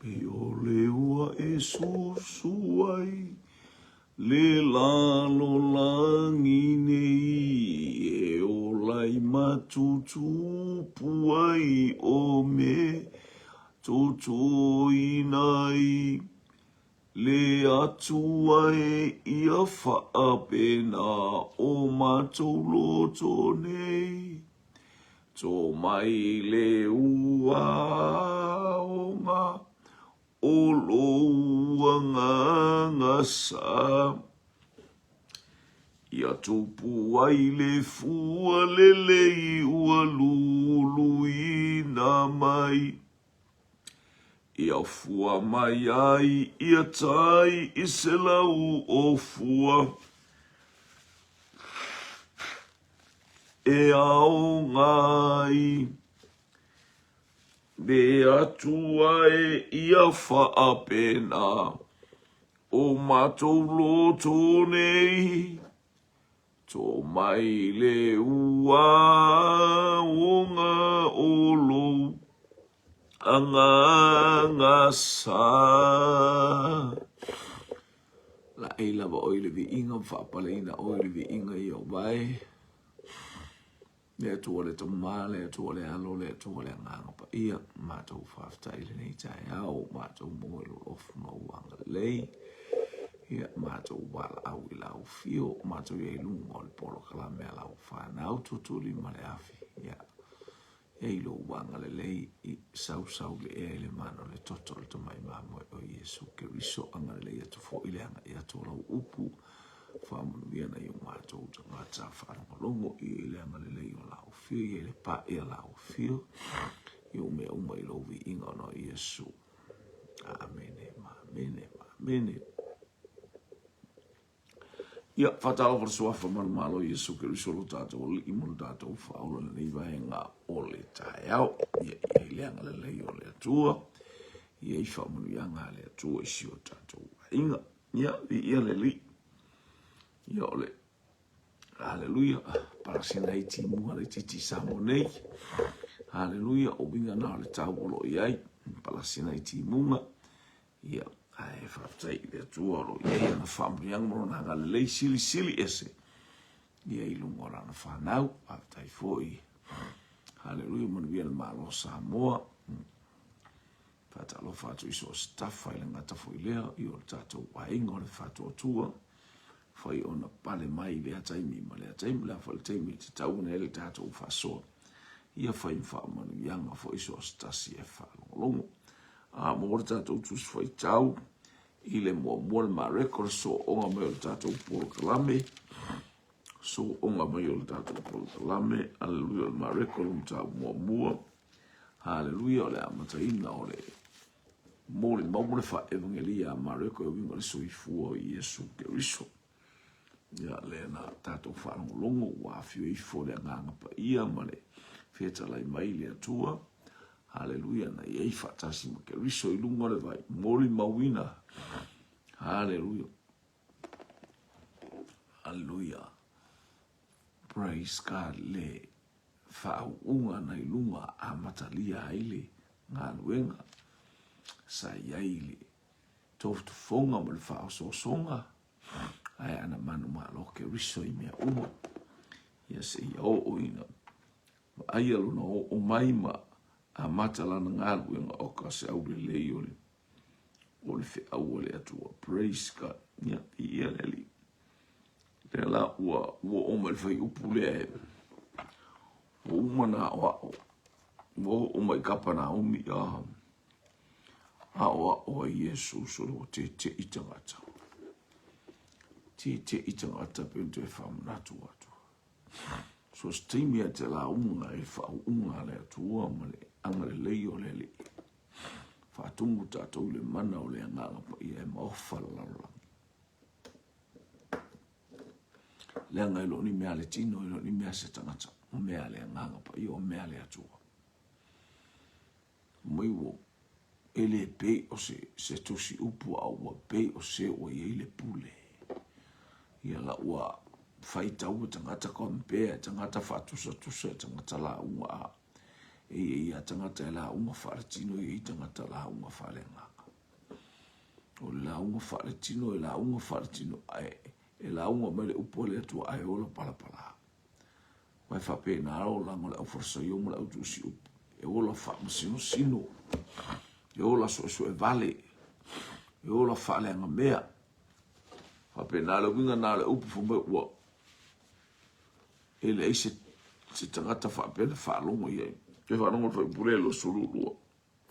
E ole ua e susu ai le lalolagi nei e ola i matutupu ai o me totoina ai le Atua e ia faapena o matou loto nei. Tō mai le uaonga o lou agaga sa. Ia tupu ai le fua lelei ua luluina mai. Ia fua mai ai ia tai i se lau o fua. E aoga ai le Atua e ia faapena o matou loto nei. Tō mai le uaoga o lou agaga sa. Laei lava oe i le viiga ma faapaleina oe i le viiga ia o vae. Le Atua le Tama, le Atua le Alo, le Atua le Agaga Paia, matou faafetai i lenei taeao, matou moe lolofu ma ua agalelei. Ia, matou valaau i lau afio, matou i ai luga o le polokalame a lau fanau tutuli ma le afi. Ia, e i lou agalelei i sausau le ea i le mana o le toto o le tamai mamoe o Iesu Keriso, agalelei atu foi le agai atu o lau upu, faamanuia nai o matou tagata faalogologo i le agalelei o lau afio, i le pae o lau afio, i o mea uma i lou viiga ona o Iesu. Amene, ma amene, ma amene. Ia, faatalofa le suafa ma le Malo Iesu Keriso lo tatou Alii ma lo tatou Faaola lenei vaega o le taeao. Ia, ia i le agalelei o le Atua, ia i faamanuiaga a le Atua i si o tatou aiga. Ia, viia le Alii. Ia, o le Haleluia, palasina ai timuga le titi Samoa nei. Haleluia, o uiga na o le tau o lo o i ai, palasina ai timuga. Ia, ae faafetai i le Atua o lo o i ai ana faamanuiaga ma lona agalelei silisili ese ia i luga o lana fanau. Faafetai foi. Haleluia, manuia le Malo o Samoa. Faatalofa atu i so o se tafa i le gata foi lea i o le tatou aiga o le Faatuatua fai ona pale mai i lea taimi ma lea taimi, le a foi le taimi e tatau ona i ai le tatou faasoa. Ia fai ma faamanuiaga foi so o se tasi e faalogologo. A maua le tatou tusi faitau i le muamua le Mareko, le sooga mai o le tatou polokalame, sooga mai o le tatou polokalame, aleluia, o le Mareko le mataupu muamua, haleluia, o le amataina o le molimau ma le faaevagelia a Mareko e uiga i le soifua o Iesu Keriso. Ia, lea na tatou faalogologo ua afio ifo le Agaga Paia ma le fetalai mai le Atua. Haleluia, na i ai faatasi ma Keriso i luga o le vai, molimauina. Haleluia. Haleluia. Praise God. Le faauuga na i luga amatalia ai le galuega sa i ai le tofotofoga ma le faaosoosoga ae ana manumalo Keriso i mea uma. Ia seia oo ina vaaia lona oo mai ma amata lana galuega o ka se aulelei o le o le feau a le Atua. Praise God. Ia, viia le Alii. Lea la ua ua oo mai le fuaiupu lea e ua uma ona aoao, ua oo mai i Kapanaumi a aoao ai Iesu solo ua teteʻi tagata. Teteʻi tagata pe ona toe faamanatu atu. So se taimi a te lauga i le faauuga a le Atua ma le agalelei o le Alii. Faatumu tatou i le mana o le Agaga Paia e maofa le lalolagi. Leaga e le o ni mea a le tino, e le o ni mea a se tagata, o mea a le Agaga Paia, o mea a le Atua. Mai ua e le pei o se, se tusi upu a ua pei o se ua i ai le pule. Ia la ua faitau e tagata compare, e tagata faatusatusa, e tagata lauga a. E i ai ia tagata e lauga faaletino, e i ai tagata lauga faaleagaga. O le lauga faaletino e lauga faaletino ae e lauga mai le upu a le Atua ae ola palapala. Aua e faapena le olaga o le aufalesaio ma le autusiupu, e ola faamasinosino, e ola suesue vale, e ola faaleagamea. Faapena le uiga na o le upu fai mai ua e leai se, se tagata faapea na faalogo i ai. Toe faalogo le fuaiupu lea 22.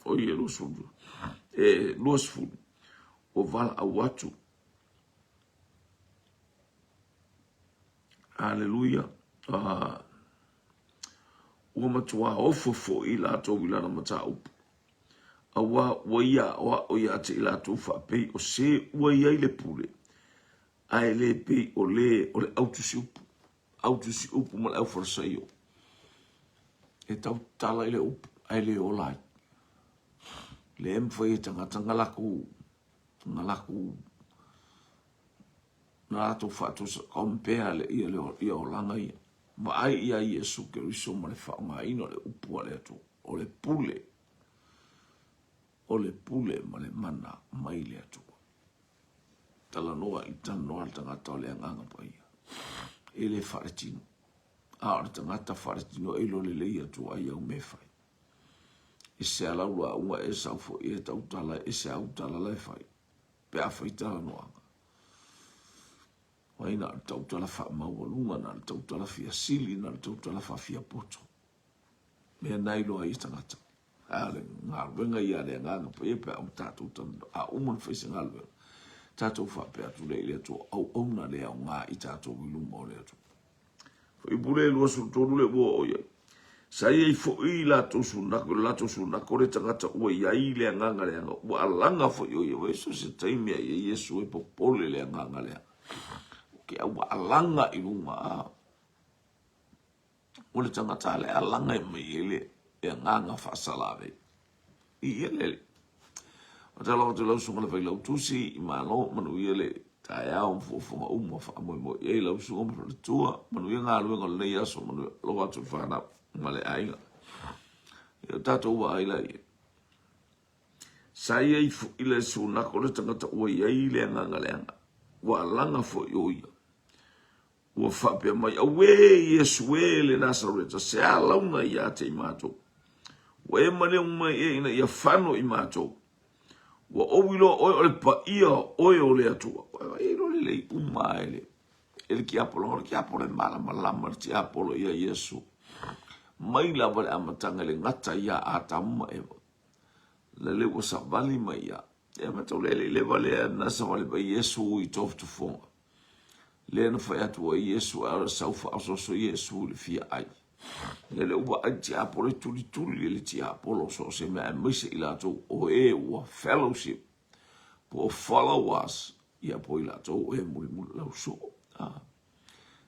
O ia 20, e 20, ua valaau atu. Aleluia. Ah, ua matuā ofo foi i latou i lana mataupu. Auā ua ia aʻoaʻo ia te i latou faapei o se ua i ai le pule, ae le pei o le o le autusiupu, autusiupu ma le aufalesaio. E tautala i le upu, ae le ola ai. Le mafai e tagata na lakou, na lakou na latou faatusa compare le ia le ia olaga ia. Vaai ia Iesu Keriso ma le faaaogaina o le upu a le Atua, o le pule, o le pule ma le mana mai le Atua. Talanoa i talanoa le tagata o le Agaga Paia. E le faaletino. A o le tagata faaletino e iloa lelei atu ai au mea e fai. E se a lau lauga e sau foi e tautala, e se au tala la e fai. Pe a fai talanoaga. Wai na o le tautala faamaualuga, na o le tautala fiasili, na o le tautala faafiapoto. Mea na iloa ai e tagata. A o le galuega ia a le Agaga Paia pe a uma tatou talanoa, a uma ona fai se galuega, tatou faapea atu lea i le Atua, auauna le aoga i tatou i luma o le Atua. Fuaiupu le 23 le ua oo i ai. Sa i ai foi latou sunako, le latou sunako le tagata ua i ai le agaga leaga, ua alaga foi o ia, so se taimi a ia Iesu e popole le agaga leaga. O ke ua alaga i luga, a. O le tagata le alaga e mai ai le agaga faasalavei. I ia le Alii. Faatalofa atu i lau susuga le Failautusi i Malo, manuia le taeao ma fuafuaga uma faamoemoe i ai lau susuga ma faletua, manuia galuega o lenei aso, manuia alofa atu i le fanau ma le aiga. Ia o tatou vaai la i ai. Sa i ai foi le sunako le tagata ua i ai le agaga leaga, ua alaga foi o ia. Ua faapea mai, Auē, Iesu e, le Nasareta, se a launa ia te i matou? Ua e maliu mai ea ina ia fano i matou? Ua ou iloa oe o le paia oe o le Atua. Ua e iloa lelei uma e le, e le tiapolo, o le tiapolo e malamalama le tiapolo ia Iesu. Mai lava le amataga i le gata ia Atamu ma Eva. Lele ua savali mai ia. E matau le le leva lea na savali mai Iesu i tofotofoga. Lea na fai atu ai Iesu, a o le sau faaosooso Iesu i le fia ai. Lele ua vaai le tiapolo e tulituli e le tiapolo so o se mea aemaise i latou o e ua fellowship po o followers ia po i latou o e mulimuli le ausoo. Ah.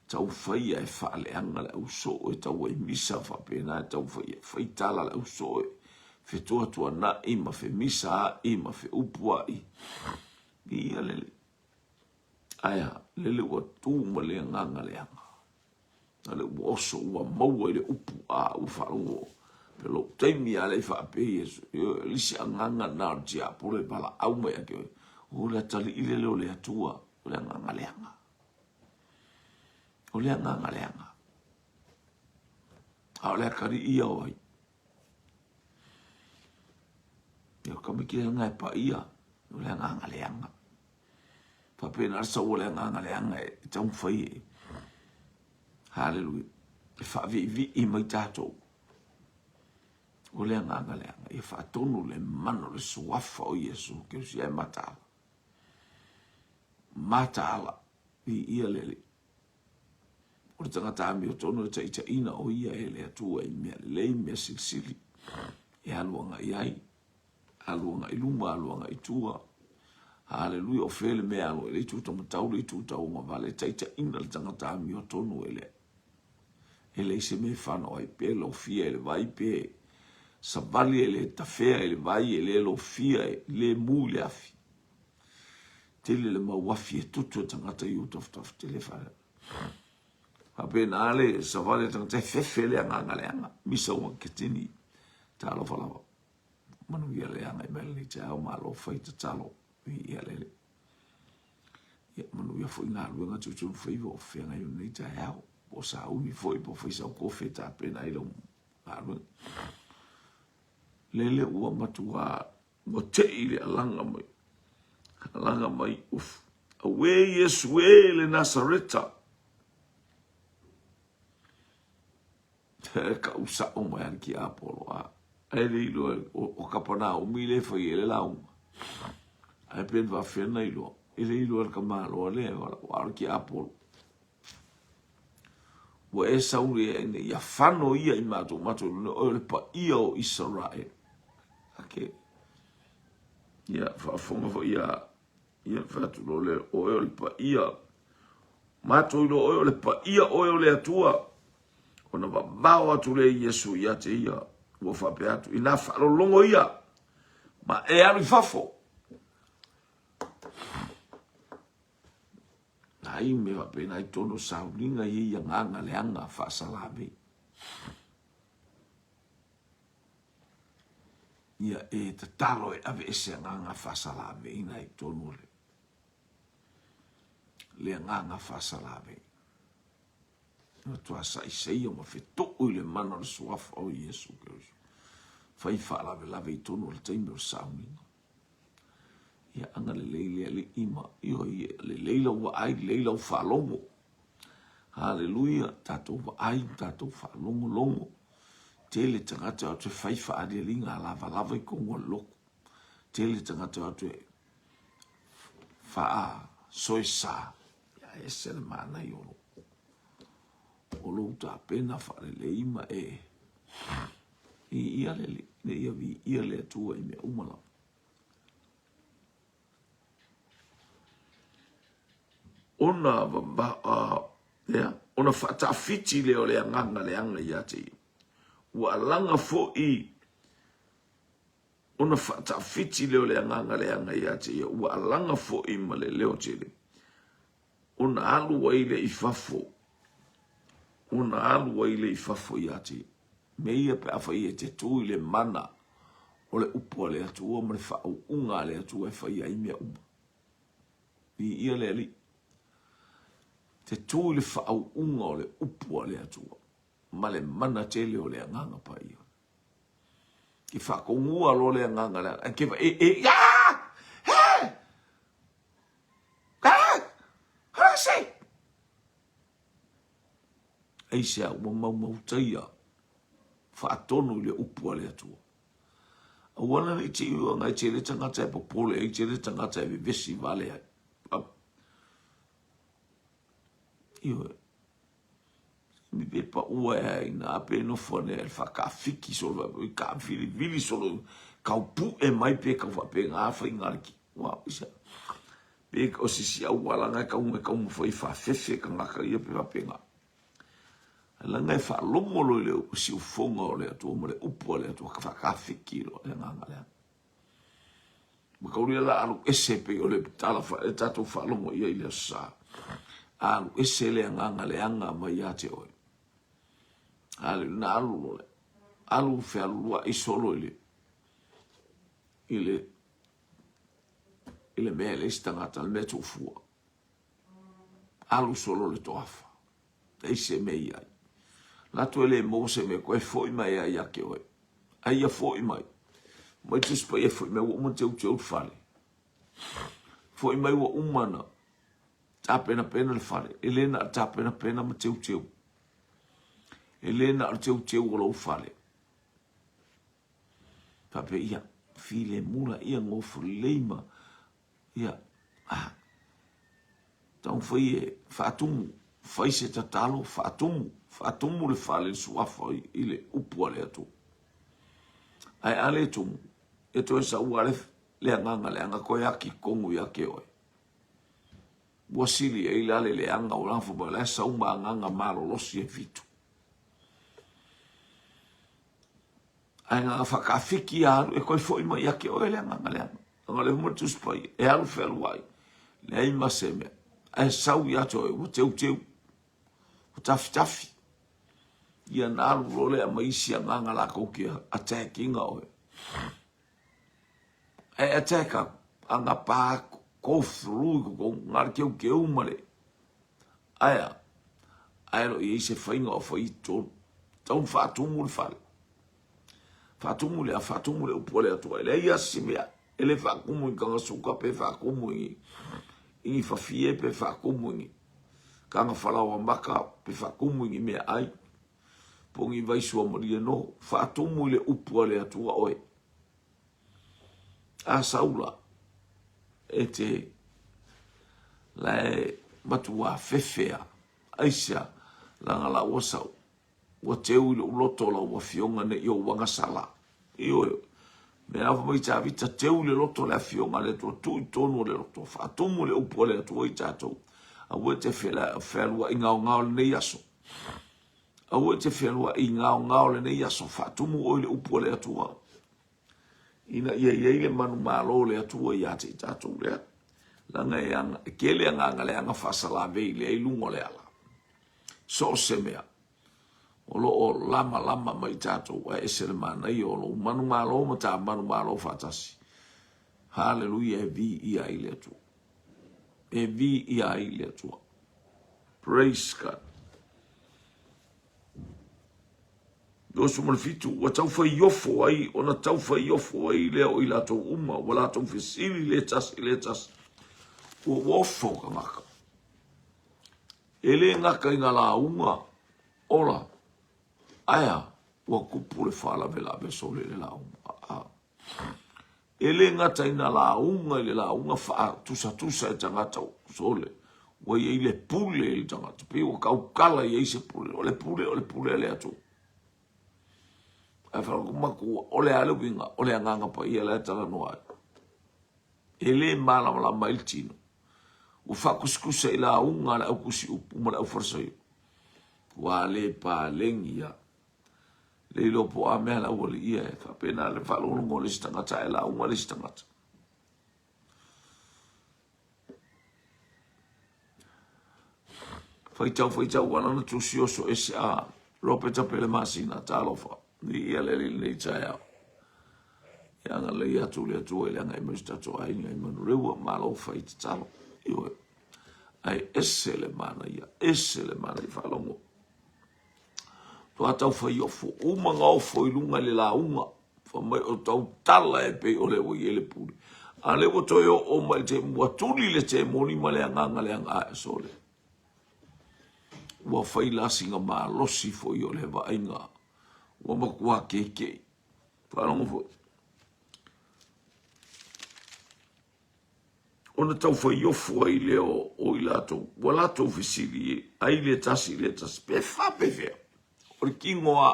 Taumafai e faaleaga le ausoo e tau ai misa faapena e taumafai e faitala le ausoo e fetuatuanai ma femisa ai ma feupuai. Ia lele. Ae a? Lele ua tu ma le agaga leaga. A le ua oso, ua maua i le upu, a ua faalogo. Pe lou taimi a le i faapea Iesu, ioe, le isi agaga na o le tiapolo e valaau mai ia te oe, o le atalii lele o le Atua, o le agaga leaga. O le agaga leaga. A o le atalii ia o ai? Ia o tamaiti leaga e paia, o le agaga leaga. Faapena le sau o le agaga leaga e taumafai e Haleluia e faaviivii mai tatou. O le agaga leaga ia faatonu le mana o le suafa o Iesu Keriso e mataala. Mataala viia le Alii. O le tagata amiotonu e taitaiina o ia e le Atua i mea lelei, mea silisili e alu agai ai. Alu agai luma, alu agai tua. Haleluia, o fea le mea alu ai le itu taumatau, le itu tauagavale, taitaiina le tagata amiotonu e le e leai se mea e fanau ai, pe lofia e le vai, pe savali e le tafea e le vai, e le lofia e le mu i le afi. Tele le mau afi e tutu e tagata i ou tafatafa, tele whaea. Faapena le savali a tagata e fefe le agaga leaga, misa ua ketini, talofa lava. Manuia le agai mai lenei taeao, malo fai tatalo. Viia le Alii. Ia, manuia foi galuega tuutuu faiva o feagai i lenei taeao. Po o sauni foi, po o fai sau kofi e tapena ai lau galuega. Lele ua matua ua tei le alaga mai. Alaga mai, uf, Auē Iesu e le Nasareta. E kau sao mai a le tiapolo a. Ai le iloa o Kapanaumi le fai ai le lauga. Ae pe na faafefea ona iloa. E le iloa e le tamaloa lea e valaau a o le tiapolo. Ua e sau lea ina ia fano ia i matou matou iloa oe o le paia o Isaraele. Ake. Ia faafofoga foi ia ia fai atu loa lea, oe o le paia. Matou iloa oe o le paia oe o le Atua. Ona vavao atu lea Iesu ia te ia, ua faapea atu, inā faalologo ia, ma e alu i fafo. Nai mea faapena i totonu o sauniga ia i agaga leaga faasalamei. Ia e tatalo e aveese agaga faasalaveina i totonu o le le agaga faasalavei. Matua saisai ma fetuu i le mana o le suafa o Iesu Keriso. Fai faalavelave i totonu o le taimi o le sauniga. Ia agalelei le Alii ma ioe ia lelei lau vaai, lelei lau faalogo. Haleluia, tatou vaai ma tatou faalogologo. Tele tagata o atu e fai faalialiga a lavalava i totonu o le lotu. Tele tagata o atu e faasoesa. Ia ese le manaia o lou o lou tapena faalelei ma e viia le Alii, ina ia viia le Atua i mea uma lava. Ona ea, ona faatafiti lea o le agaga leaga ia te ia. Ua alaga foi ona faatafiti lea o le agaga leaga ia te ia, ua alaga foi ma le leo tele. Ona alu ai lea i fafo, ona alu ai lea i fafo ia te ia. Mea ia pe afai e te tu i le mana o le upu a le Atua ma le faauuga a le Atua e faia ai mea uma. Viia le Alii. Te tu i le faauuga o le upu a le Atua ma le mana tele o le Agaga Paia. Ke faatogua loa le agaga leaga. Ai ke e e ah! He! Ah! Ah, se! Aisea ua maumautaia faatonu i le upu a le Atua. Aua la ne i te i ua e tele tagata e popole ai, tele tagata e vevesi vale ai. Ioe. Mi pe paua e ai na pe nofo ane e whakawhiki solo, e ka vilivili solo, kau pu'e mai pe kau whapenga whainga le ki. Wa, isa. Pe o sisi au alanga e kau me kau mo whai whawhewhe ka ngaka ia pe whapenga. Langa e whalongo lo i le siufonga o le atua mo le upu a le atua ka whakawhiki lo le nganga lea. Ma kaulia la alu ese pei o le tala fa e tatou faalogo i ai i le aso sa. Alu ese le agaga leaga mai ia te oe. Haleluia, na alu loa le, alu fealualua'i solo i le, i le, i le mea e leai se tagata, le mea tuufua. Alu solo le toafa. Leai se mea i ai. Latou e le maua se mea, koe foi mai ai ia te oe. A ia foi mai. Mai Tusi Paia foi mai ua uma teuteu le fale. Foi mai ua uma na tapenapena le fale. E le na o le tapenapena ma teuteu. E le na o le teuteu o lou fale. Faapea ia, filemu laia, gofo lelei ma Ia, a, taumafai e faatumu, fai se tatalo, faatumu, faatumu le fale le suafa i le upu a le Atua. Ae a le tumu, e toe sau lava le, le agaga leaga toe aki tonu ia te oe. Ua sili ai la le leaga o lana fai mai o la e sau ma agaga malolosi e fitu. Ae na whakawhiki a alu e koe foi mai ia ke oe le agaga leaga. Aga le huma Tusi Paia, e alu fealuai, leai ma se mea. Ae sau ia te oe, ua teuteu, ua tafitafi. Ia na alu loa lea ma isi agaga latou ke attack ina oe. Ae attack aku. agapa go through i totonu, na o le keukeu ma le, ae a? Ae le o i ai se faiga o fai i totonu. Tatau ona faatumu le fale. Faatumu le a? Faatumu le upu a le Atua. E leai lava se mea e le faatumu i taga suka pe faatumu i ni fafie pe faatumu i ni taga falaoa maka pe faatumu i ni meaai po o ni vai suamalie noho. Faatumu i le upu a le Atua oe. A Saula, e te lae matuā fefea, aisea, leaga la ua sau, ua teu i lou loto lau afioga ne i ou agasala. Ioe, mea lava mai Tavita, teu i le loto le afioga a le Atua, tuu i totonu o le loto, faatumu le upu a le Atua i tatou. Aua e te fealuai gaogao i lenei aso. Aua e te fealuai gaogao i lenei aso, faatumu oe i le upu a le Atua. Ina ia i ai le manumalo o le Atua ia te i tatou lea. Leaga e, aga, e tele agaga leaga faasalavei lea i luga o le ala. So o se mea, o lo o lamalama mai tatou, ae ese le manaia o lou manumalo ma ta manumalo faatasi. Haleluia, e viia ai le Atua. E viia ai le Atua. Praise God. 27, ua taufaiofo ai, ona taufaaiofo ai lea o i latou uma, ua latou fesili le tasi i le tasi, ua ofo tagata. E le gata i ngā lauga ola, ae a, ua tupu le faalavelave sole i le lauga. A. E le gata i nā lauga i le lauga faatusatusa e tagata sole, ua i ai le pule i le tagata, pei ua tautala i ai se pule, o le pule, o le pule a le Atua. Ae faamatua, o le a le uiga, o le agaga paia la e talanoa ai. E le malamalama ai le tino. Ua faakusikusa i lauga a le autusiupu ma le aufalesaio. Ua le paleni ia. Le iloa po o a mea la ua liia e faapena le faalogologo o le isi tagata ae lauga le isi tagata. Faitau, faitau, ua lana tusi oso ese a Ropeta Pele Masina, talofa, ni ia le alii lenei taeao. Ia agalelei atu le Atua i le agai mai o si tatou aiga i Manureua, malo fai tatalo. Ioe. Ae ese le manaia, ese le manaia faalogo. Faatoa tau faiofo uma na ofo i luga i le lauga, fai mai o tautala e pei o le ua i ai le pule. A lea ua toe oo mai i le taimi ua tuli le temoni ma le agaga leaga ae sole. Ua fai la sina malosi foi o le vaaiga ua matua keke'i. Faalogo foi. Ona taufaiofo ai lea o i latou, ua latou fesili ai le tasi i le tasi, pe faapefea? O le tino a,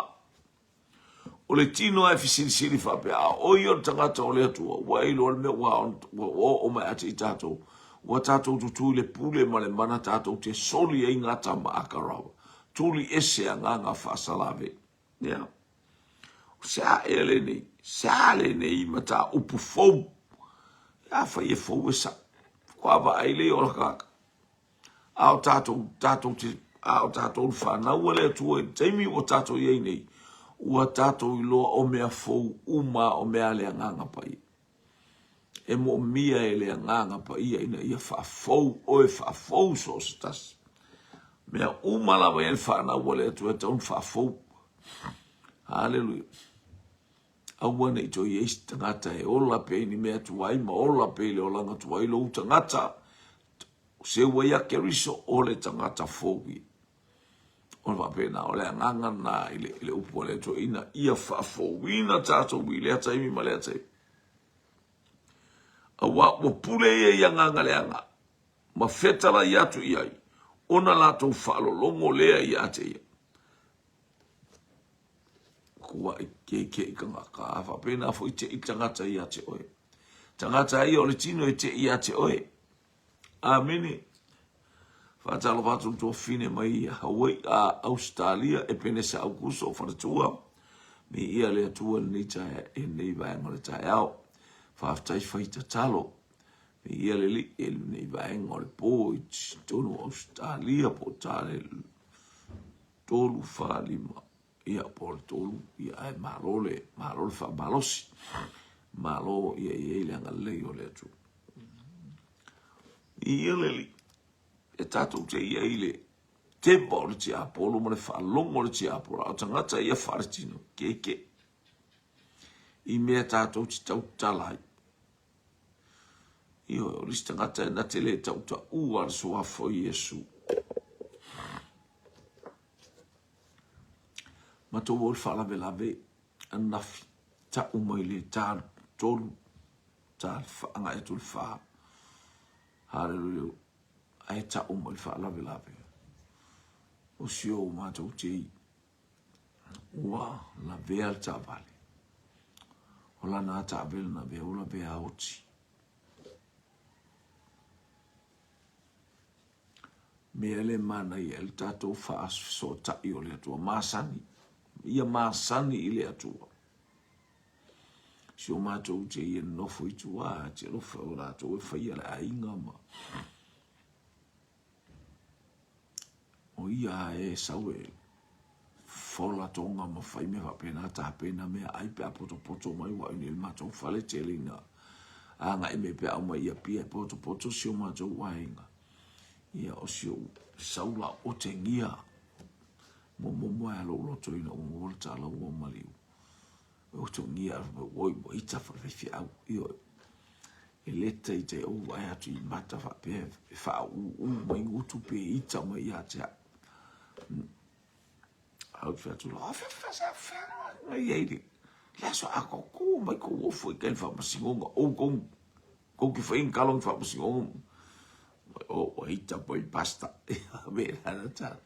o le tino a e fesilisili faapea, a o ia o le tagata o le Atua, ua e iloa le mea ua, ua oo mai ia te i tatou, ua tatou tutū i le pule ma le mana tatou te soli ai ngā tama a Karawa, tuli ese agaga faasalave. Ia. Se a ea lenei? Se a lenei mataupu fou? Afai e fou e sa'o. Faatoa vaai lea o le tagata. A o tatou, tatou te, a o tatou le fanau a le Atua i le taimi ua tatou i ai nei, ua tatou iloa o mea fou uma o mea a le Agaga Paia. E moomia e le Agaga Paia ina ia faafou oe, faafou so o se tasi. Mea uma lava i ai le fanau a le Atua e tatau ona faafou. Haleluia. Aua ne i toe i ai se tagata e ola pea i ni mea tuai ma ola pea i le olaga tuai lou tagata. Seu ai a Keriso o le tagata fou ia. O le faapena, o le agaga lena i le, i le upu a le Atua ina ia faafouina tatou i lea taimi ma lea taimi. Auā ua pule ia i agaga leaga ma fetalai atu i ai, ona latou faalologo lea ia te ia. Kuaʻi kekeʻi tagata, a faapena foi teʻi tagata ia te oe. Tagata ia o le tino e teʻi ia te oe. Amene. Faatalofa atu le tuafafine mai Hawaii a Ausetalia, Epenesa Aukuso o Faletua. Viia le Atua i lenei taeao, i lenei vaega o le taeao. Faafetai fai tatalo. Viia le Alii i lenei vaega o le po i totonu o Ausetalia po o tale 3, 4, 5, ia po o le 3, ia ae malo le, malo le faamalosi. Malo ia i ai le agalelei o le Atua. Ia le Alii, e tatou te ia i le tepa o le tiapolo ma le faalogo o le tiapolo, a o tagata ia faaletino, keke, i mea tatou te tautala ai. Ioe, o le isi tagata e na te le tautaua le suafa o Iesu. Matou o le faalavelave ananafi, tau mai le ta 3, ta agai atu le 4. Haleluia. Ae tau mai le faalavelave. O si o matou tei ua lavea le taavale. O lana taavele na avea ua lavea oti. Mea le manaia le tatou faafesootai o le Atua. Masani. Ia masani i le Atua. Si o matou te ia nofo i tua, te alofa o latou e faia le aiga ma O ia e sau e fola toga ma fai mea faapena, tapena mea ai pe a potopoto mai ua i le matou fale tele ina agai mai pe a aumai i Apia e potopoto si o matou aiga. Ia o si ou sau la otegia momomo ai lou loto ina ua maua le tala ua maliu. Otegia oi ua ita faifeau. Ioe. E leta i te ou vaai atu i mata faapea e faaūū mai gutu pe ita mai ia te au. Au te atu la, mai ai le le aso a ko ko mai ko ofo i kai whamasingona o kou kou ki whain kalong whamasingona o o ita poi pasta me la na ta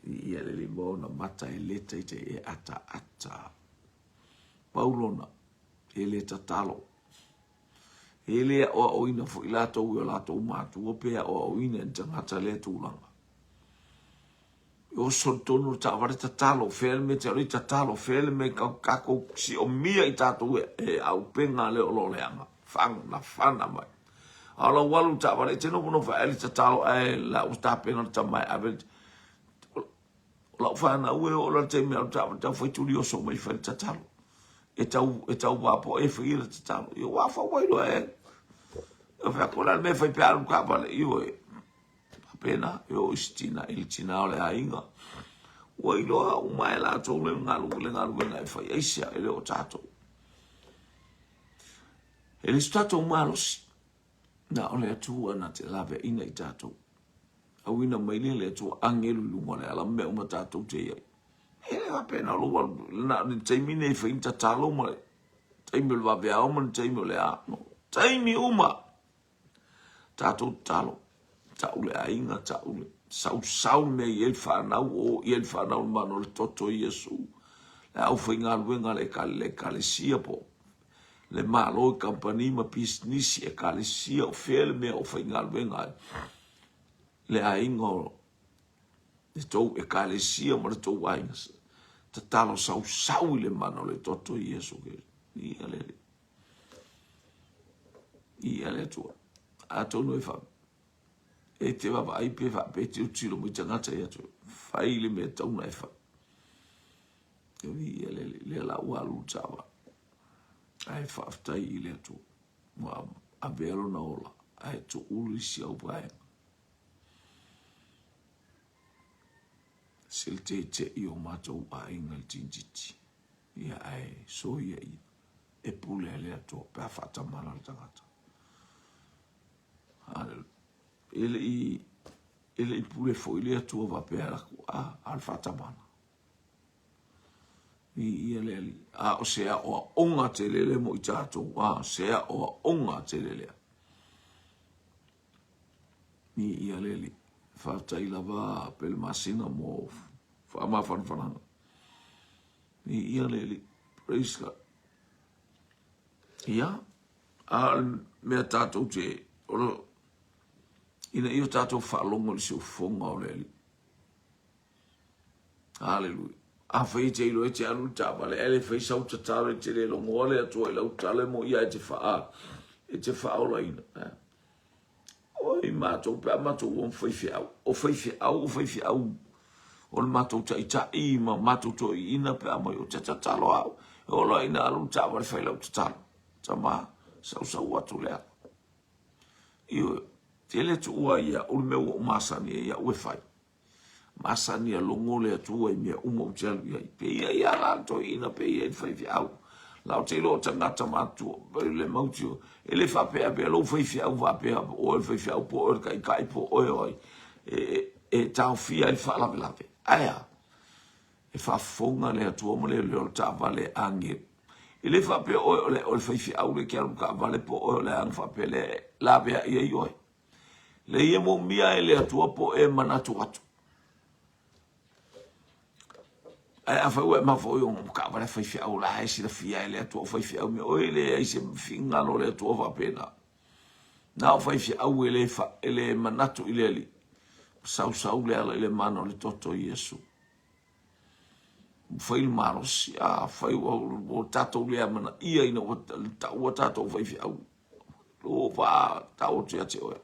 ia le lima ona mata e leta i te e ata ata Paulona e le tatalo. E le aʻoaʻoina foi latou i o latou matua pe aʻoaʻoina e ni tagata lea tulaga. E oso i totonu o le taavale tatalo, fea le mea te alu ai tatalo, fea le mea kakou siomia i tatou e auupega lea o lo o leaga, fanafana mai. A o lau alu i le taavale, e te nofonofo ae le tatalo ae la ua tapena le tama e ave O lau fanau e oo loa i le taimi e alu taavale tau fai tuli oso mai fai le tatalo. E tau, e tau vapoa e fai le tatalo. Ia ua fau ai loa e. E fai atu la le mea fai pe alu taavale. Ioe. Faapena, e oo i se tina, i le tina o le aiga. Ua iloa uma e latou le galu, le galuega e fai. Aisea, e le o tatou. E le o se tatou malosi. Na o le Atua na te laveaiina i tatou. Auina mai lea le Atua agelu i luga o le ala ma mea uma tatou te i ai. E le faapena o lou alu, na o le taimi nei e fai ni tatalo ma le taimi o le vaveao ma le taimi o le a. No, taimi uma. Tatou tatalo. Tau le aiga, tau le sausau le mea i ai le whanau, o i ai le whanau le mana o le toto i Iesu. Le aufaigaluega a le ekalesia po le Malo i kamupani ma pisinisi, ekalesia, o fea le mea o faigaluega ai le aiga o le tou ekalesia ma le tou aiga. Tatalo sausau i le mana o le toto i Iesu Keriso. Ia le Alii. Ia le Atua. Atonu e wha, e te vaavaai pe faapea e tilotilo mai tagata ia te oe, fai le mea tatau ona e fai. Ia le Alii, lea la ua alu le taavale. Ae faafetai i le Atua ua avea lona ola ae tuulu i si au vaega. Se le teitei o matou aiga i le tinititi, ia ae soia ia e pule a le Atua pe a faatamala le tagata. Haleluia. E le i e le i pule foi le Atua faapea laku a, a le faatamala. Viia le Alii. A o se aoaoga tele lea mo i tatou. A se aoaoga tele lea. Viia le Alii. Faafetai lava Pele Masina mo faamafanafanaga. Viia le Alii. Praise God. Ia, a o le mea tatou te, o le, ina ia tatou faalogo i le siufofoga o le Alii. Haleluia. Afai e te iloa e te alu i le taavale, ae le fai sau tatalo e te le logoa le Atua i lau tatalo e moi ia e te faa, e te faaolaina. Eh. Oi matou pe a matou ua faifeau, o faifeau, o faifeau, o le matou taitai ma matou toeaiina pe a mai o te tatalo au, e oo loa ina alu le taavale fai lau tatalo. Tama, sausau atu le ala. Ioe, tele tuua ia u le mea ua ou masani ai iaʻu e fai. Masani a logo le Atua i mea uma ou te alu i ai. Pei ia la le toeaina, pei ia i le faifeau. La ou te iloa o tagata matutua, le mautio, e le faapea pea lou faifeau faapea o oe le faifeau po o oe le taitai po o oe o ai e, e taofia ai le faalavelave. Ae a? E faafofoga le Atua ma le leo o le taavale agelu. E le faapea oe o le, o le faifeau le ke alu taavale po o oe o le aga faapea le laveai ai oe. Le ia moomia e le Atua po e manatu atu. Ae afai ua e mafaufau i ona taavale faifeau la e silafia e le Atua o faifeau mea oe le ai se finagalo o le Atua faapena. Na o faifeau e le, fa, e le manatu i le Alii. Sausau le ala i le mana o le toto o Iesu. Fai le malosi, a fai ua, ua tatou le amanaia ina ua taua tatou faifeau. Lo va tau atu ia te oe.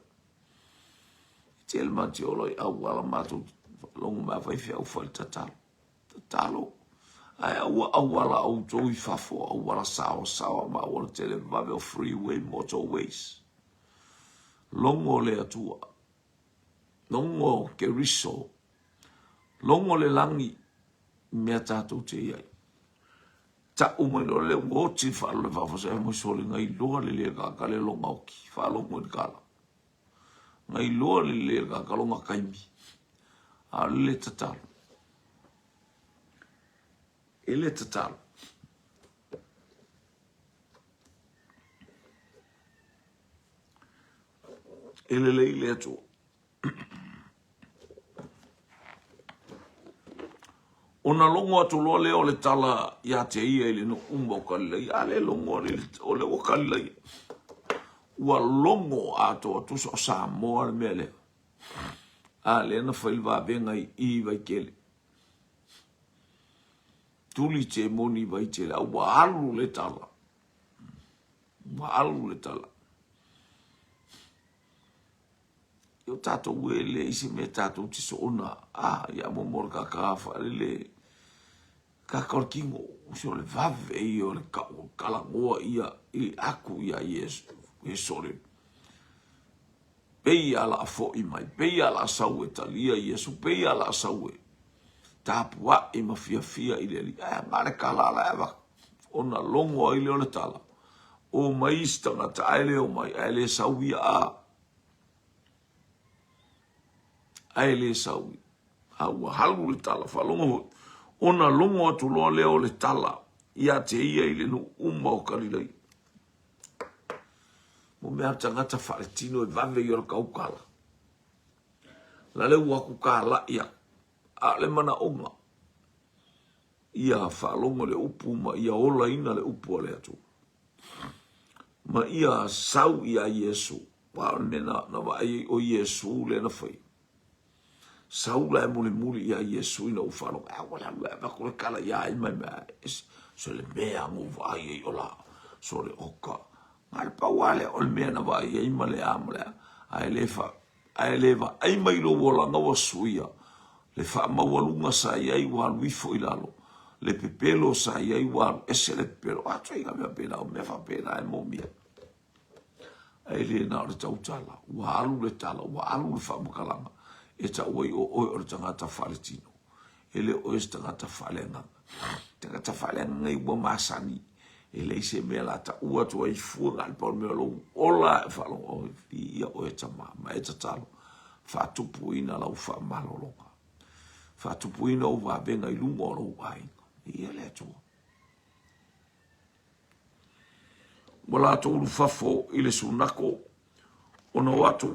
Tele ma te olo i auala matou faalogo mai a faifeau fai le tatalo. Tatalo. Ae aua auala outou i fafo, auala saoasaoa ma auala televave o freeway, motorways. Logo le Atua. Logo Keriso. Logo le lagi i mea tatou te i ai. Ta'u mai loa le ua oti le fa'alo le fa'afasa e mo sole ngai loa le le kaka le longa oki fa'alogo i le kala ngai loa le le kaka longa kaimi a o le tatalo e le tatalo e lelei le Atua. Ona logo atu loa lea o le tala ia te ia i le nuu uma o Kalilaia. A le logo o le ua Kalilaia. Ua logo atoa tusa o Samoa le mea lea. A lea na fai le vavega i i Vaitele. Tuli te moni i Vaitele. A ua alu le tala. Ua alu le tala. I o tatou e leai se mea tatou te soona, a, ia mo mo le kaka faalele, kaka o le kino, se o le vave ia o le kau kalagoa ia i aku ia Iesu, e sole. Pei a la fo'i mai, pei a la sau e talia Iesu, pei a la sau e tapua'i ma fiafia i le Alii. Ae na le kala ala e avatu, ona logo ai lea o le tala, o mai isi tagata, ae le o mai, ae le sau ia a. Ae le sau ia. A ua halu le tala, faalogo foi, ona logo atu loa lea o le tala ia te ia i le nuu uma o Kalilaia. Mo mea tagata faaletino e vave ia o le kaukala. La le ua aku kala'i aku, a o le manaoga, ia faalogo le upu ma ia olaina le upu a le Atua. Ma ia sau ia Iesu, aua o le mea na, na vaai ai o Iesu lea na fai. Sau la e mulimuli ia Iesu ina ua faalogo, a ua le alu e avatu le tala ia ai mai mea, so le mea na ou vaai ai o la, so le oka. Na le pau lava lea o le mea na vaai ai ma le a ma le a, ae le fa, ae le vaai mai lou olaga ua suia, le faamaualuga sa i ai ua alu ifo i lalo, le pepelo sa i ai ua alu ese le pepelo. A ituaiga mea pēlā, o mea faapena e mōmia. Ae le na o le tautala, ua alu le tala, ua alu le faamatalaga e tau ai o oe o le tagata faaletino. E le o oe se tagata faaleagaga. Tagata faaleagaga i ua masani, e leai se mea la taua atu ai fua na o le pau le mea o lou ola e faalogo oi, viia oe tama, ma e tatalo, faatupuina lau faamalologa. Faatupuina ou vavega i luga o lou aiga. Viia le Atua. Ua latou ulufafo i le sunako ona o atu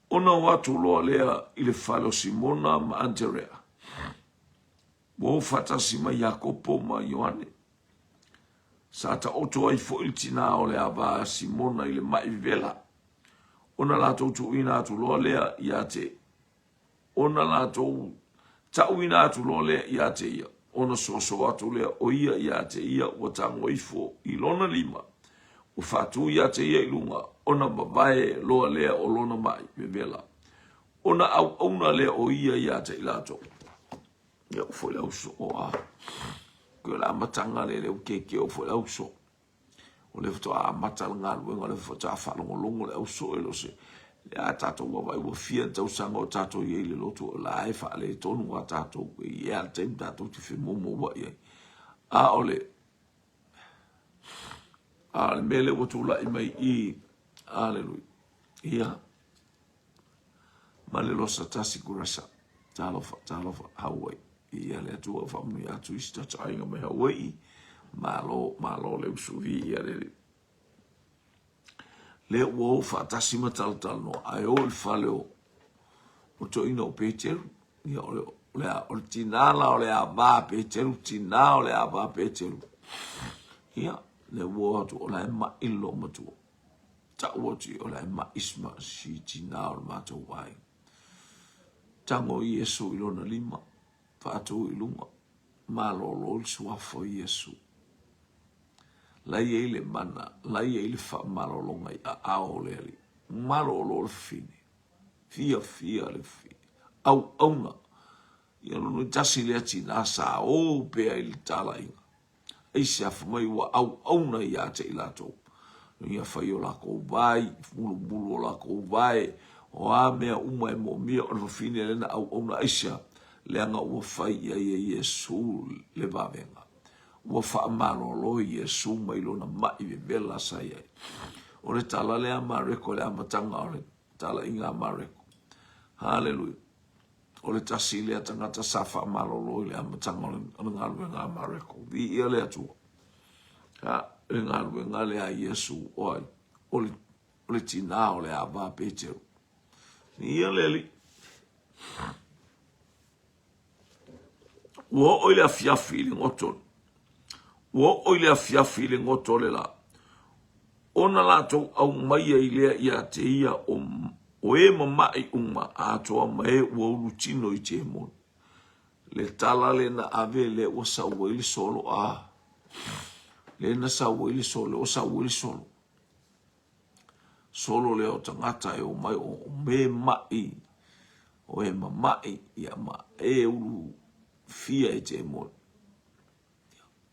ona o atu loa lea i le fale o Simona ma Anderea. Ua o faatasi mai Iakopo ma Ioane. Sa taoto ai foi le tinā o le ava a Simona i le ma'i vevela, ona latou tuuina atu loa lea ia te ona latou ta'uina atu loa lea ia te ia, ona soso atu lea o ia ia te ia ua tago ifo i lona lima, ua faatū ia te ia i luga, ona vavae loa lea o lona ma'i vevela, ona auauna lea o ia ia te i latou. Ia o foi le au soo a. Koe o le amataga lea le u keke o foi le au soo. O lea faatoa amata le galuega, o lea faatoa faalogologo le au soe lo se le a tatou vaavaai ua fia tausaga o tatou i ai i le lotu o la e faaletonu a tatou e i ai le taimi tatou te femoumouai ai. A o le a o le mea lea ua tulai mai i aleluia ia ma le losa tasi kurasa talofa talofa Hawaii ia le Atua faamanuia atu i si tatou aiga mai Hawaii malo malo le usu i ia le lea ua o faatasi ma talatalanoa ae o i le fale o o toeaina o Peteru ia o le o le o le tinā la o le ava Peteru tinā o le ava Peteru ia le ua o atu o la e ma'i le loomatua tau atu o la e ma'i si tinā o le matou aiga tago Iesu i lona lima faatu i luga malolo le suafa o Iesu La i ai le mana, la i ai le faamalologa i aao o le Alii. Malolo le fafine, fiafia le fafine, auauna. Ia lona tasi lea tinā sa o pea i le talaiga. Aisea fai mai ua auauna ia te i latou. Ia fai o lakou vai, mulumulu o lakou vae, o a mea uma e moomia o le fafine lea na auauna. Aisea? Leaga ua fai i ai e Iesu le vavega. Ua faamalolo Iesu mai lona maʻi vevela sa i ai. O le tala lea a Mareko i le amataga o le talaiga a Mareko. Haleluia. O le tasi lea tagata sa faamalolo i le amataga o le galuega a Mareko. Viia le Atua. Ha, le galuega lea a Iesu o ai? O le, o le tinā o le ava a Peteru. Viia le Alii. Ua oo i le afiafi i le goto. Ua oo i le afiafi i le goto o le lā. Ona latou aumaia i lea ia te ia o, o e mamaʻi uma atoa ma e ua ulu tino i temoni. Le tala le na ave lea ua sau ai le solo a. Le na sau ai le solo, ua sau ai le solo. Solo lea o tagata e omai o me maʻi, o e mamaʻi, ia ma e ulu fia e temoni.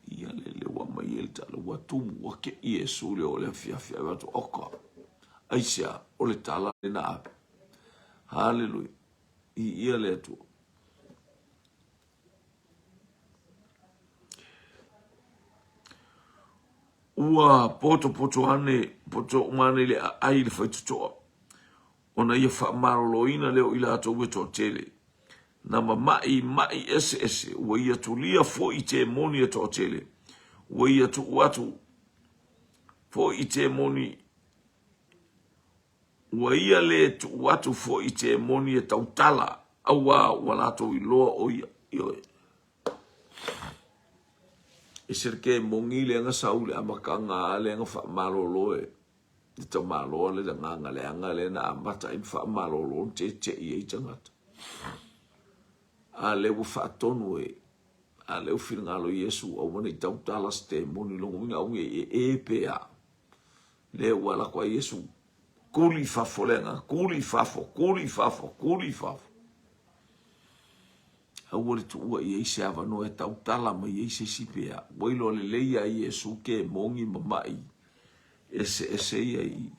Ia le le ua mai e le tala, ua tumu, ua keʻi Iesu le o le afiafi ai atu, oka, aisea, o le tala le na ave. Haleluia. I ia le Atua. Ua potopoto ane, poto uma ane i le aai le faitotoa, ona ia faamaloloina lea o i latou e toatele. Na mamaʻi maʻi eseese, ua ia tulia foi i temoni e toatele, ua ia tuu atu foi i temoni, Ua ia lē tuu atu foi i temoni e tautala, auā ua latou iloa ʻo ia. Ioe. Ese le kemoni lea na sau i le amataga a lea na faamalolo e le tamaloa le lagaga leaga lea na amata ai ma faamalolo na teteʻi ai tagata. A lea ua faatonu e a lea ua finagalo Iesu aua ne i tautala se temoni lona uiga aua ne i ee pe a. Lea ua alu atu ai Iesu, kuli i fafo le agaga, kuli i fafo, kuli i fafo, kuli i fafo. Aua le tuua i ai se avanoa e tautala mai ai se isi pea. Ua iloa lelei ia Iesu ke mogi ma maʻi eseese ia i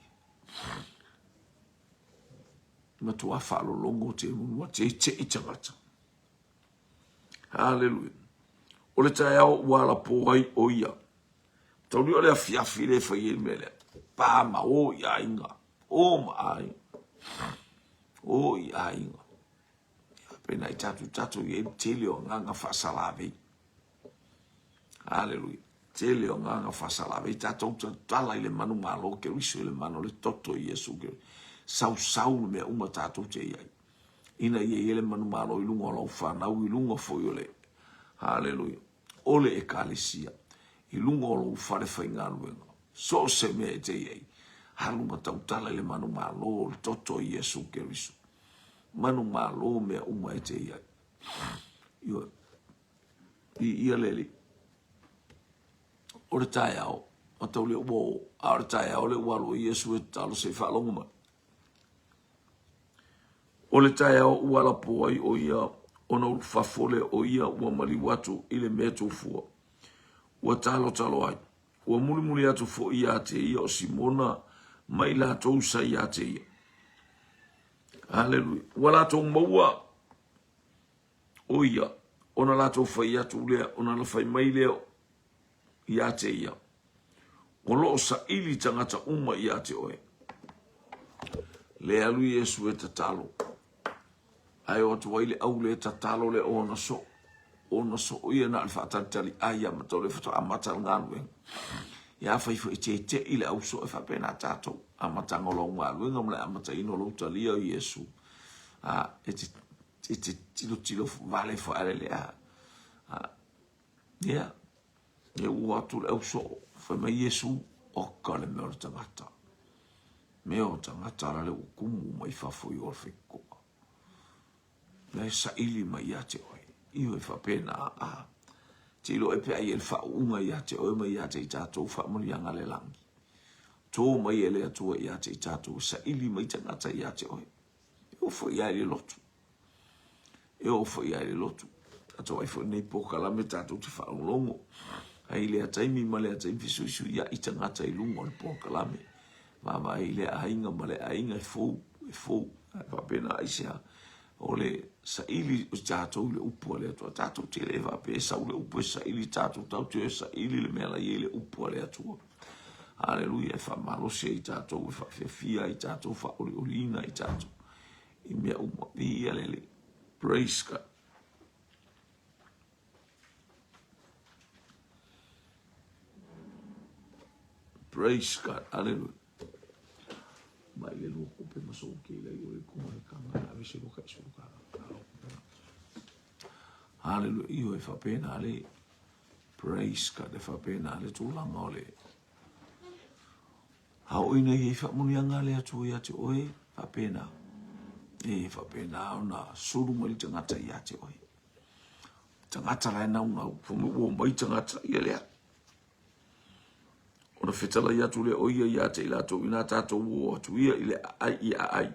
matua faalologo te ua teteʻi tagata. Haleluia. O le taeao ua alapō ai ʻo ia. Tauli o le afiafi le fai ai le mea lea. Pa ma o i aiga. O ma aiga. O i aiga. Pena i tātou tātou i ai tele o agaga faasalavei. Haleluia. Tele o agaga faasalavei. Tātou tatala i le manu malo Keriso i le mana o le toto i Iesu Keriso. Sausau le mea uma tātou te i ai. Ina ia i ai le manu malo i luga o lau whanau, i luga foi o le. Haleluia. O le Ekalesia, i luga o lou fale faigaluega, so o se mea e te i ai, alu ma tautala i le manumalo o le toto o Iesu Keriso. Manumalo mea uma e te i ai. Ioe. I ia le Alii. O le taeao, mataulia ua o, a o le taeao lea ua alu ai Iesu e tatalo se i faalogo mai. O le taeao ua alapō ai ʻo ia ona ulufafo lea o ia ua maliu atu i le mea tufua. Ua talotalo ai. Ua mulimuli atu foi ia te ia o Simona ma i latou sa ia te ia. Aleluia. Ua latou maua o ia, ona latou fai atu lea, ona na fai mai lea ia te ia. O lo o saili tagata uma ia te oe. Le alu Iesu e tatalo. Ae o atu ai le au le tatalo le ona so. Ona so ia na o le faatalitali ai ia matau le faatoa amata le galuega. Ia fai foi te te i le au so e faapena tatou. Amataga o lau galuega ma le amataina o lou talia o Iesu. A, e te, e te tilotilo vale foi ale lea. A, ia, e ua atu le au soo, fai mai Iesu, oka le mea o le tagata. Mea o tagata la le ua kumu mai fafo i o le faitotoa. La e saili mai ia te oe. Ioe e faapena a. Te iloa e pe ai e le faauuga ia te oe ma ia te i tatou faamanuiaga le lagi. Tō mai e le Atua ia te i tatou e saili mai tagata ia te oe. E oo foi ia i le lotu. E oo foi ia i le lotu. Tatou ai foi nei polokalame tatou te faalogologo. Ai lea taimi ma lea taimi fesuisuiai tagata i luga o le polokalame. Vaavaai i lea aiga ma lea aiga e fou, e fou. Ae faapena aisea o le saili o tatou i le upu a le Atua. Tatou te le faapea e sau le upu e saili tatou, tatou te o e saili le mea la i ai le upu a le Atua. Aleluia, e faamalosi ai tatou, e faafiafia ai tatou, faaolioliina ai tatou i mea uma. Viia le Alii. Praise God. Praise God. Hallelujah. Mai le lua kupe ma sou ke ilai o le kuma le kanga na vese lo ka isu ka. Hallelujah. Iyo e whapena le. Praise God. E whapena le tūlanga o le. Hao ina i whaamunianga le atu ia te oe, whapena. E whapena ona suru mai le tangata ia te oe. Tagata la e naunau, fai ua mai tagata ia lea. Ona fetalai atu lea o ia ia te i latou inā tātou o atu ia i le aai i aai.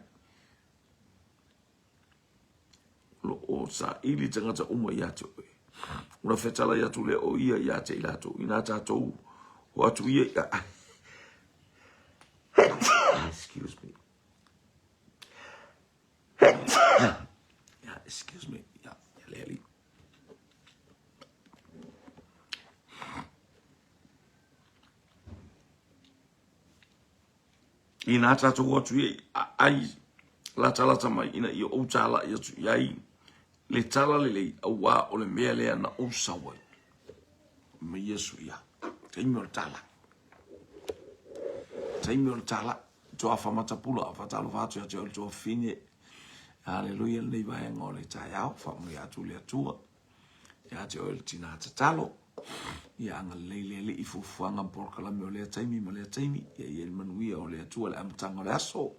O lo o saili tagata uma ia te oe. Ona fetalai atu lea o ia ia te i latou inā tātou o atu ia i aai. Excuse me. Yeah, excuse me. Yeah, le ali. Inā tātou atu i ai latalata mai ina ia ou tālaʻi atu i ai le tala lelei auā o le mea lea na ou sau ai. Mai Iesu ia. Taimi o le tala. Taimi o le tala. Toafa matapula, faatalofa atu ia te oe le tuafafine. Haleluia lenei vaega o le taeao, faamanuia atu le Atua ia te oe le tina tatalo. Ia agalelei le Alii i fuafuaga ma polokalame o lea taimi ma lea taimi. Ia i ai le manuia o le Atua le amataga o le aso.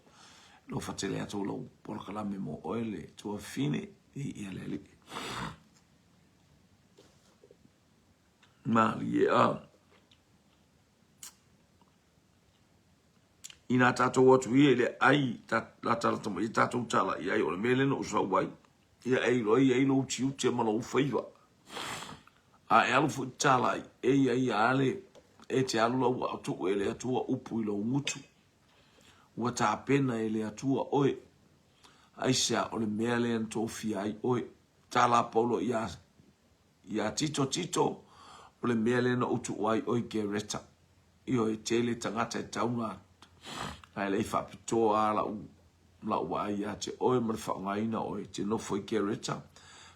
Alofa tele atu lou polokalame mo oe le tuafafine. Viia le Alii. Malie a. Inā tātou atu ia i le ai, latalata mai ai tātou tala i ai, o le mea lea na ou sau ai, ia e iloa i ai lou tiute ma lou faiva. A e alu foi tala ai, e ia ia ale, e te alu lau ua tuu e le Atua upu i lou gutu. Ua tapena e le Atua oe. Aisea o le mea lea na tofia ai oe. Tala Paulo ia Ia Tito, Tito, o le mea lea na ou tuu ai oe Kereta. Ioe, tele tagata e tauna ae le i faapitoa lava lau, lau vaai ia te oe ma le faaaogaina oe e te nofo i Kereta.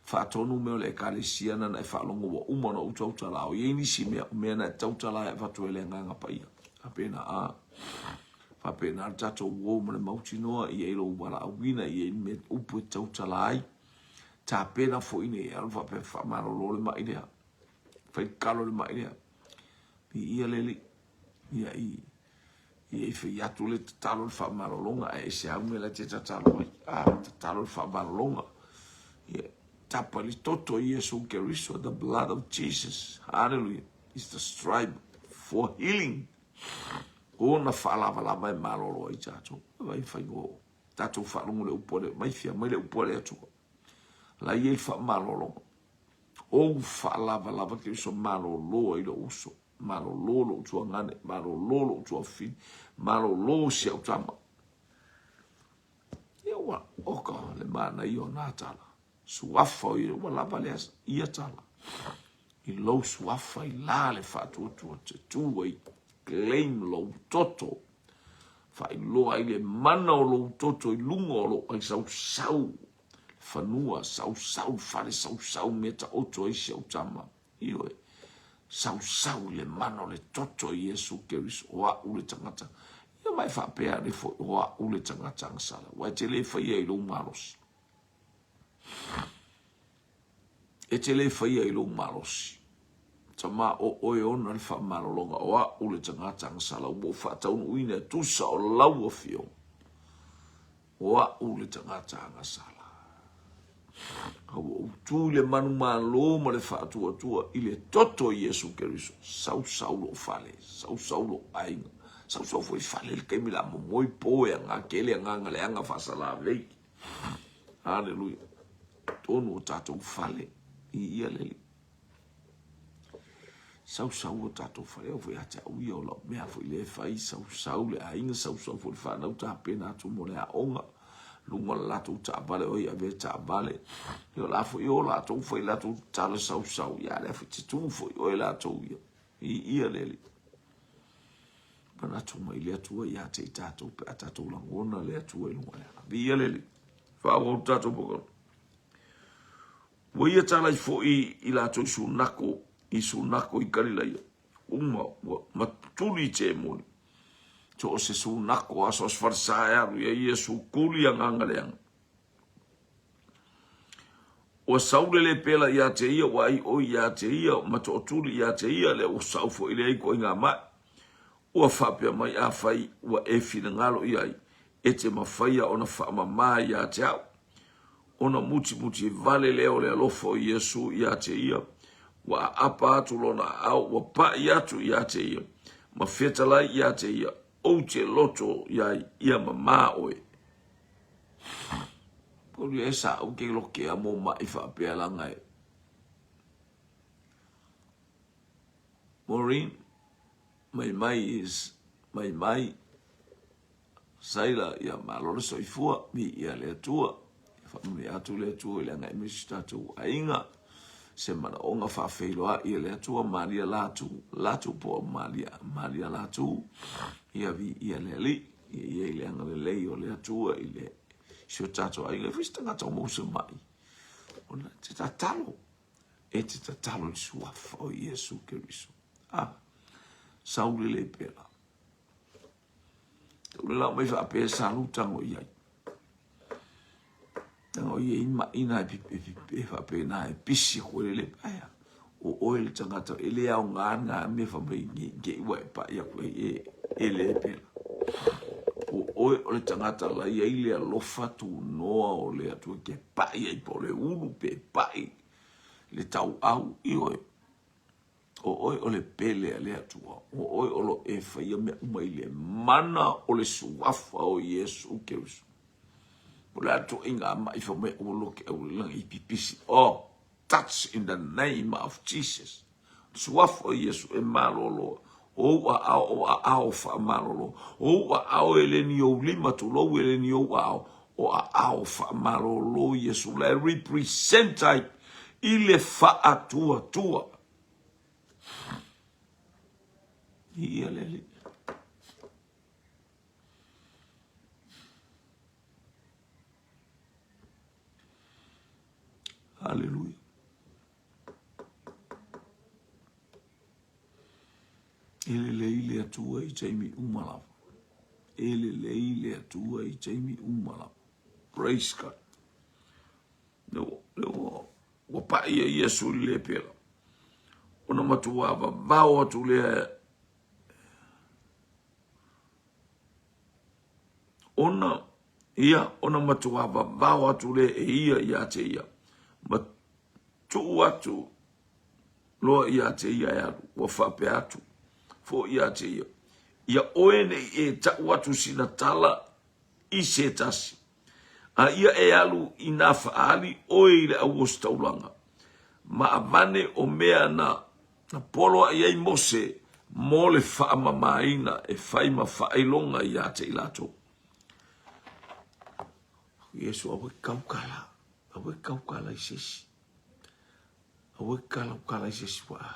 Faatonu mea o le Ekalesia nana e faalogo ua uma ona ou tautala. O i ai nisi mea, o mea na e tautala ai avatu e le Agaga Paia. Faapena, a. Faapena le tatou uo ma le mautinoa, i ai lou valaauina, i ai le mea upu e tautala ai. Tapena foi nei alu faapea faamalolo le mai lea. Fai kalo le mai lea. Viia le Alii. Ia i ia i fai atu le tatalo le faamalologa ae ese au mea la te tatalo ai. A tatalo le faamalologa. Ia tapa le toto i Iesu Keriso, the blood of Jesus. Hallelujah. Is the stripe for healing. Ona faalavalava e malolo ai tatou. Vai fai o Tatou faalogo le upu a le mai fia mai le upu a le Atua. La i ai le faamalologa. Ou faalavalava Keriso malolo ai lou uso. Malolo lou tuagane, malolo lou tuafafine, malolo si au tama. Ia ua oka le manaia o nā tala. Suafa o ia, ua lava lea ia tala. I lou suafa i la le faatuatua te tū ai, claim lou toto. Faailoa ai le mana o lou toto i luga o lou ai sausau fanua, sausau fale, sausau mea taoto ai si au tama. Ioe, sausau i le mana o le toto o Iesu Keriso, o a'u le tagata. Ia ma e faapea ane foi, o a'u le tagata agasala, ua e te le faia i lou malosi. E te le faia i lou malosi. Tama o oe ona le faamalologa, o a'u le tagata agasala, ua ou faataunuuina e tusa o lau afioga. O a'u le tagata agasala. A ua ou tu i le manumalo ma le faatuatua i le toto o Iesu Keriso, sausau lou fale, sausau lou aiga, sausau foi fale i le taimi la momoe po e aga kele agaga leaga faasalavei. Haleluia. Tonu o tatou fale i ia le alii. Sausau o tatou fale, au foi ia te au ia o lau mea foi lea e fai, sausau le aiga, sausau foi le fanau tapena atu mo le aoga, luga o le latou taavale, oi avea taavale, ia o la foi o latou fai latou tala sausau, ia lea foi te tu foi oe latou ia, i ia le alii. Manatu mai le Atua ia te i tatou pe a tatou lagona le Atua i luga o le ala. Viia le Alii. Faaauau tatou polokalame. Ua ia talai foi i latou sunako i sunako i Kalilaia, uma ua matuli i temoni. So o se sunako a so o se falesa e alu ia Iesu kuli agaga leaga. Ua sau le lepela ia te ia, ua ai oi ia te ia, ma tootuli ia te ia, le ua sau foi lea i ituaiga ma'i. Ua faapea mai, Afai ua e finagalo i ai, e te mafaia ona faamama ia te au. Ona mutimuti vale lea o le alofa o Iesu ia te ia, ua aapa atu lona aao, ua paʻi atu ia te ia, ma fetalai ia te ia, Ou te loto i ai, ia mamā oe. Poli e sa au ke loke a mo maʻi faapea laga e. Maureen, mai mai is mai mai. Saila, ia malo le soifua, viia le Atua. Ia faamanuia atu le Atua i le agai mai si tatou aiga. Se manaoga faafeiloai e le Atua, malia latu, latu po o malia, malia latu. Ia viia le Alii, ia i ai le agalelei o le Atua i le si o tatou aiga. E foi se tagata o maua se mai. Ona te tatalo, e te tatalo i le suafa o Iesu Keriso. Ah, saule le pela. O le lau mai faapea sa lu tago i ai. Tago i ai maʻi na e, e, e faapena e pisi aku ai le paea. O oe le tagata e le aoga na mea fa mai nge nge ua e paʻi aku ai e, e le pela. O oe o le tagata la i ai le alofa tunoa o le Atua ke paʻi ai po o le ulu pe paʻi le tauau i oe. O oe o le pele a le Atua, o oe o lo e faia mea uma i le mana o le suafa o Iesu Keriso. O le atu i ngā mai fa mai ua loke au le langi i pipisi. Oh, touch in the name of Jesus. Suafa o Iesu e malolo. O ou aao o aao faamalolo. O ou aao e le ni ou lima tulou e le ni ou aao. O aao faamalolo Iesu la e represent ai i le faatuatua. Ia le Alii. Haleluia. E lelei le Atua i taimi uma lava. E lelei le Atua i taimi uma lava. Praise God. Leo, leo, ua paʻi ai Iesu i le lepela. Ona matua vavao atu lea ona ia ona matua vavao atu lea e ia ia te ia ma tuu atu loa ia te ia e alu ua faapea atu foi ia te ia ia oe nei e tau atu sina tala i se tasi a ia e alu i nā faaali oe i le auositaulaga ma avane o mea na na poloaʻi ai Mose. mo le faamamaina e fai ma faailoga ia te i latou. Iesu, aua e taukala, aua e taukala i se isi. Aua e kalaukala i se isi waa.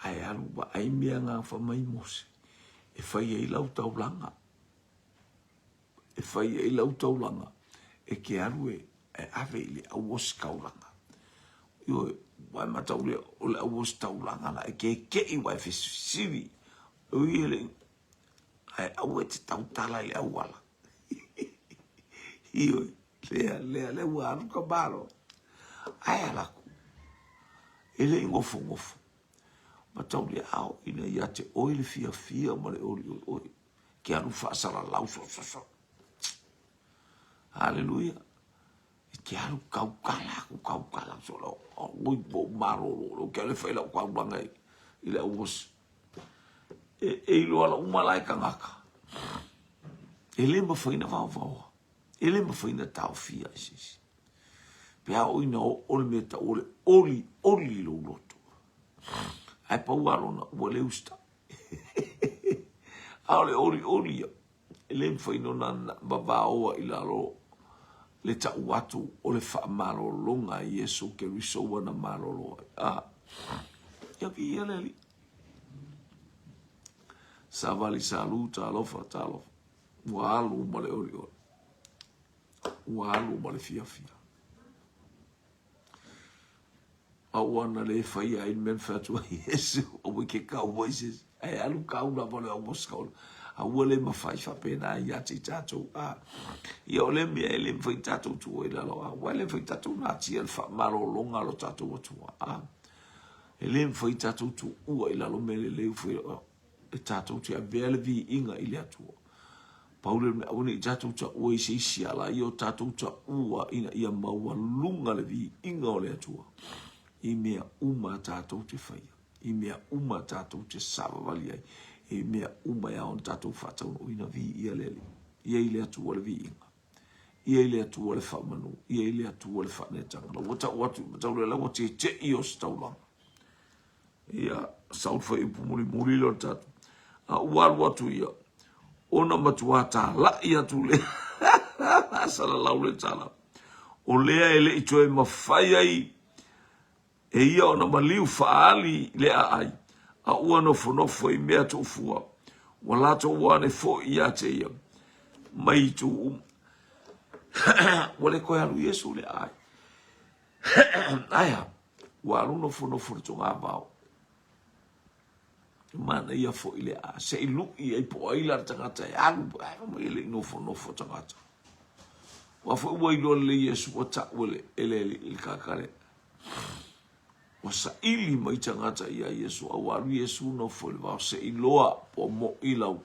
Ae alu vaai mea na fai mai Mose e fai ai lau taulaga. E fai ai lau taulaga e te alu e ave i le auositaulaga. Ioe, ua e mataulia o le auositaulaga la e keke'i ua e fesili ui e le ae aua e te tautala i le auala. Ioe, lea, lea, lea ua alu ka malo. Ae ala atu, e le i nofonofo. Mataulia ao ina ia te oe le fiafia ma le olioli oe. Ke alu faasalalau so so so. Haleluia. E te alu tautala atu tautala so la oi po malolo lo ke alu fai lau taulaga i le auosi. E, e iloa la uma la e tagata. E le mafai na vaovaoa. E le mafai na taofia e se isi. Pe a oo ina oo le mea tau o le olioli i lou loto. Ae pau lava lona ua le usitai. A o le olioli ia, e le mafai ona vavaoa i lalo le tau atu o le faamalologa a Iesu Keriso ua na malolo ai. A, ia viia le Alii. Savali salu, talofa, talofa. Ua alu ma le olioli. Ua alu ma le fiafia. A ua na le faia ai le mea na fai atu ai Iesu, aua e ke kaua i se isi, ae alu kau lava o le auosikaula. A ua le mafai faapena ia te i tatou. A, ia o lea mea e le mafai tatou tuua i lalo, a ua le mafai tatou natia le faamalologa a lo tatou Atua. A, e le mafai tatou tuua i lalo mea lelei ua fai e tatou te avea le viiga i le Atua. Pau lea o le mea, aua ne i tatou taua i se isi ala, ia o tatou taua ina ia maualuga le viiga o le Atua i mea uma tatou te faia, i mea uma tatou te savavali ai, i mea uma e ao ona tatou faataunuuina. Viia le Alii. Ia i le Atua le viiga. Ia i le Atua le faamanu. Ia i le Atua le faaneetaga. Ua tau atu i matau lea, ua tete'i o se taulaga. Ia, sau le fuaiupu mulimuli lea o le tatou. A ua alu atu ia, ona matuā tala'i atu lea, salalau le tala. O lea e le i toe mafai ai e ia ona maliu faaali le aai, a ua nofonofo i mea tuufua, ua latou o ane foi ia te ia, mai itu uma. Ua le toe alu Iesu i le aai. Ae a? Ua alu nofonofo le togavao. E manaia foi le a se i lui ai po o ai la le tagata e alu, ae fai mai e le i nofonofo tagata. Aua foi ua iloa lelei Iesu ua tau e le, e le alii le tagata lea. Ua saili mai tagata ia Iesu, a ua alu Iesu nofo i le vao se i iloa po o mo'i lau,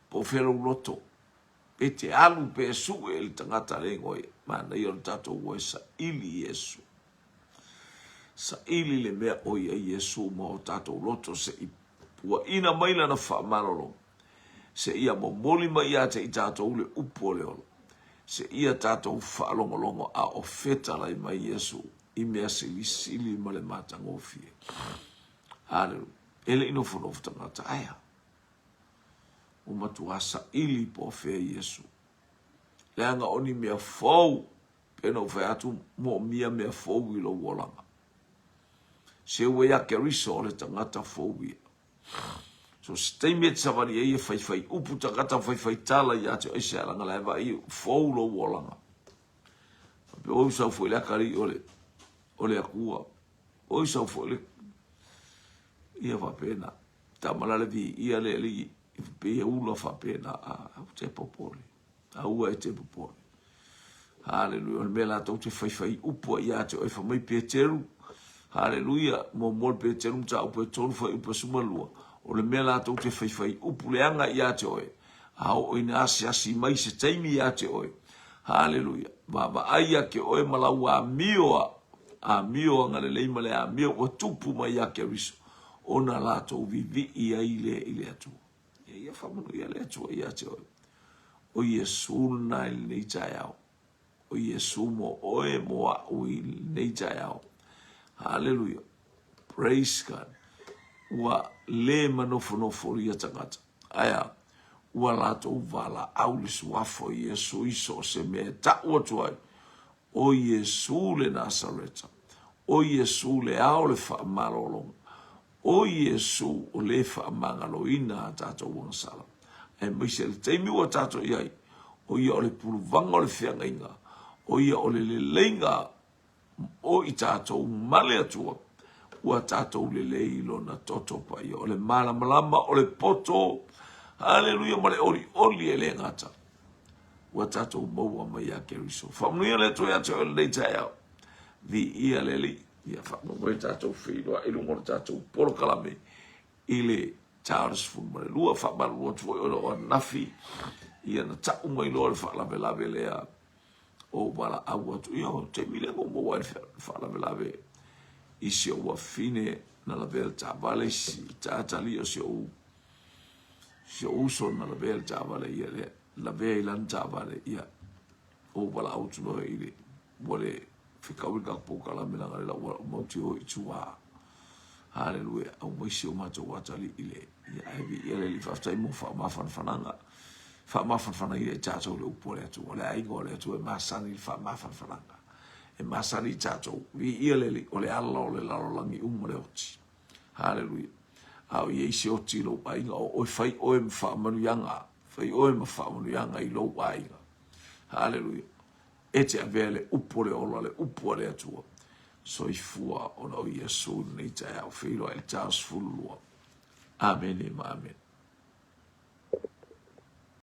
po o fea lou loto. Pe te alu pe sue le tagata le igoa ia. Manaia o le tatou ua e saili Iesu. Saili le mea o i ai Iesu ma o tatou loto se i puaina mai lana faamalologa. Se ia momoli mai ia te i tatou le upu o le ola. Se ia tatou faalogologo a o fetalai mai Iesu i mea silisili ma le matagofie. Haleluia. E le i nofonofo tagata, ae a? Ua matuā saili po o fea Iesu. Leaga o ni mea fou, pei ona ou fai atu, moomia mea fou i lou olaga. Se ua ia Keriso o le tagata fou ia. So se taimi e te savali ai e faifai upu tagata faifai tala ia te oe se alaga la e vaai fou lou olaga. Faapea oi sau foi le akalii o le o le Atua. Oi sau foi le ia faapena. Tama la le viia le alii e pei e ula faapena, a aua te popole, aua e te popole. Haleluia, o le mea latou te faifai upu ai ia te oe, fai mai Peteru, haleluia, muamua le Peteru mataupu e 3 fuaiupu 12, o le mea latou te faifai upu leaga ia te oe, a oo ina asiasi mai se taimi ia te oe, haleluia, vaavaai ia te oe ma lau amio a, amio agalelei ma le amio ua tupu mai ia Keriso, ona latou vivii ai lea i le Atua. Ia, ia faamanuia le Atua ia te oe. O Iesu lena i lenei taeao. O Iesu mo oe mo a'u i lenei taeao. Haleluia. Praise God. Ua le manofonofo ia tagata. Ae a? Ua latou valaau le suafa o Iesu i so o se mea e ta'u atu ai, O Iesu le Nasareta, o Iesu le ao o le faamalologa, o Iesu o le faamagaloina a tatou agasala. Aemaise le taimi ua tatou i ai, o ia o le puluvaga o le feagaiga, o ia o le leleiga o i tatou ma le Atua, ua tatou lelei i lona toto paia, o le malamalama, o le poto, haleluia, ma le olioli e le gata ua tatou maua mai ia Keriso. Faamanuia le Atua ia te oe lenei taeao. Viia le Alii. Ia faamoemoe tatou feiloai i luga o le tatou polokalame i le ta o le 12. Faamalulu atu foi ona o ananafi ia na ta'u mai loa le faalavelave lea o valaau atu. Ia, o le taimi lea na ou maua ai le faalavelave i si ou afafine na lavea le taavale, si tatalii o si ou si ou uso na lavea le taavale ia le lavea i lana taavale ia ou valaau atu loa i le ua le fekau i le tatou polokalame leaga le la ua mautioa i tua. Haleluia, aumai si o matou atalii i le ia ae viia le Alii. Faafetai mo faamafanafanaga. Faamafanafanaina i tatou le upu a le Atua. O le aiga o le Atua e masani i le faamafanafanaga. E masani i tatou. Viia le Alii, o le ala o le lalolagi uma le oti. Haleluia. A o i ai se oti i lou aiga, o oe fai oe ma faamanuiaga, fai oe ma faamanuiaga i lou aiga. Haleluia. E te avea le upu o le ola, le upu a le Atua. Soifua ona o Iesu i lenei taeao. Feiloai i le ta 12. Amene ma amene.